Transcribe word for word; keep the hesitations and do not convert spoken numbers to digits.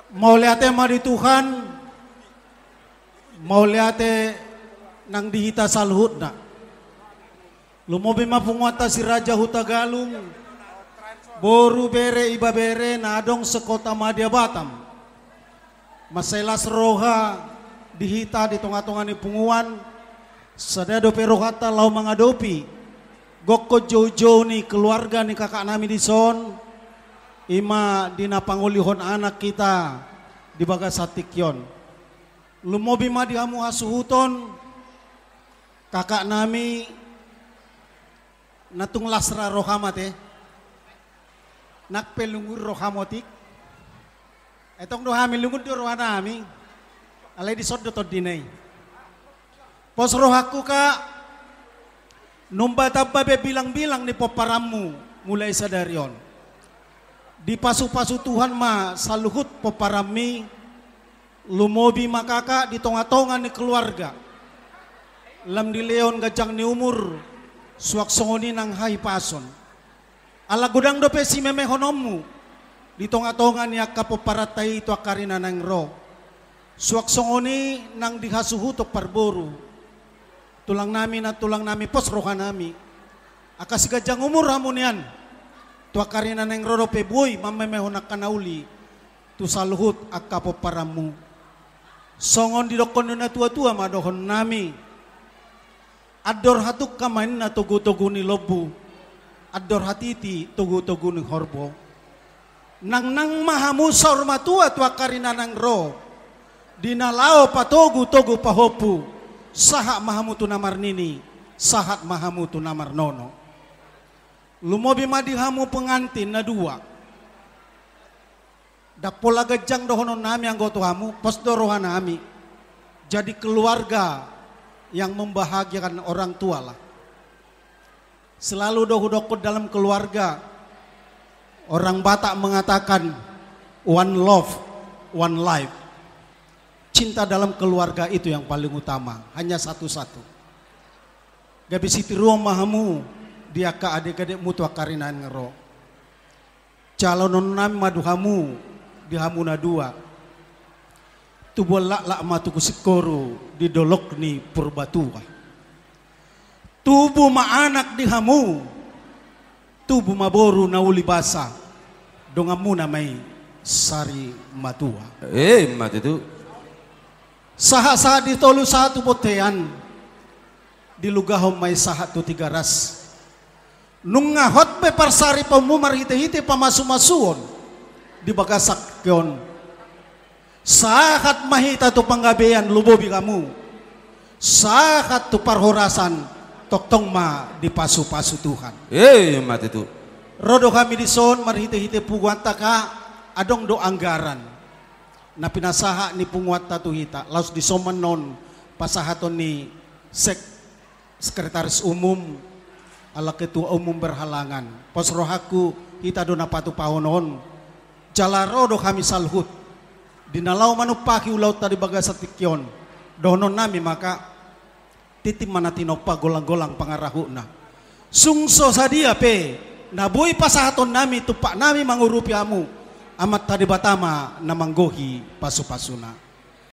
Mauliate ma di Tuhan, mauliate nang di hita saluhutna. Lumobi ma punguanta si Raja Hutagalung, boru, bere, ibebere na adong sekota Madya Batam. Mansai las roha di hita di tonga-tonga ni punguan, sada dope rohanta laho mangadopi gokhon joujou ni keluarga ni kakak nami dison, i ma di na pangolihon anak hita di bagasan tingki on. Lumobi ma di hamu hasuhuton, kakak nami, na tung las ra roham ate. Nang pe lungun roham otik. Etong do hami, lungun do roha nami. Alai dison do tondina i. Pos rohangku, Kak, nunga tamba be bilang-bilang ni pomparanmu mulai sadari on. Dipasu-pasu Tuhan ma saluhut pomparanmi. Lumobi ma kakak di tonga-tonga ni keluarga. Lam dilehon ganjang ni umur, suang songon i nang hahipason. Ala godang dope simemehononmu di tonga-tonga ni angka pomparanta i tu angka ari na naeng ro. Suang songon i nang di hasuhuton parboru. Tulang nami, nang tulang nami, pos roha nami. Angka siganjang umur hamu nian. Tu angka ari na naeng ro dope boi mamemehon angka na uli tu saluhut angka pomparanmu. Songon didokkon ni na tua-tua ma dohonon nami. Andor hatungka ma inna togu-togu ni lombu, andor hatiti togu-togu ni horbo. Nangnang ma hamu saur matua tu angka ari na naeng ro, di na laho patogu-togu pahompu, sahat ma hamu tu na marnini, sahat ma hamu tu na marnono. Lumobi ma di hamu pengantin na dua. Ndang pola ganjang dohonon nami anggo tu hamu, pos do roha nami. Jadi keluarga yang membahagiakan orang tua lah. Selalu do hudokkon dalam keluarga, orang Batak mengatakan, one love, one life. Cinta dalam keluarga itu yang paling utama, hanya satu-satu. Gabe sitiruon ma hamu di angka adek-adekmu tu angka ari na naeng ro. Jalonon nami ma tu hamu, di hamu na dua. Tubuan laklak ma Tugu Singkoru di dolok ni Purbatua. Tubu ma anak di hamu, tubu ma boru na uli basa, donganmuna ma i sari matua. Eh, mate tu. Sahat-sahat di tolu sahat tu bontean, dilugahon ma i sahat tu Tigaras. Nunga hot be parsaripeonmu marhite-hite pamasu-masuon di bagasan tingki on. Sahat ma hita tu panggabean, lumobi hamu. Sahat tu parhorasan, tongtong ma dipasu-pasu Tuhan. Eh, mate tu. Ro do hami dison marhite-hite punguanta, Kak, adong do anggaran na pinasahat ni punguanta tu hita, laos dison ma annon pasahaton ni sek-, sekretaris umum, ala ketua umum berhalangan. Pos rohangku, hita do na patupahon on. Jala ro do hami saluhut. Di na laho manumpahi ulaonta di bagasan tingki on, dohonon nami ma, Kak, tintin ma na tinompa, golang-golang pangarahutna. Sung so sadia pe na boi pasahaton nami, tumpak nami mangurupi hamu, Amanta Debata ma na manggohi pasu-pasuna.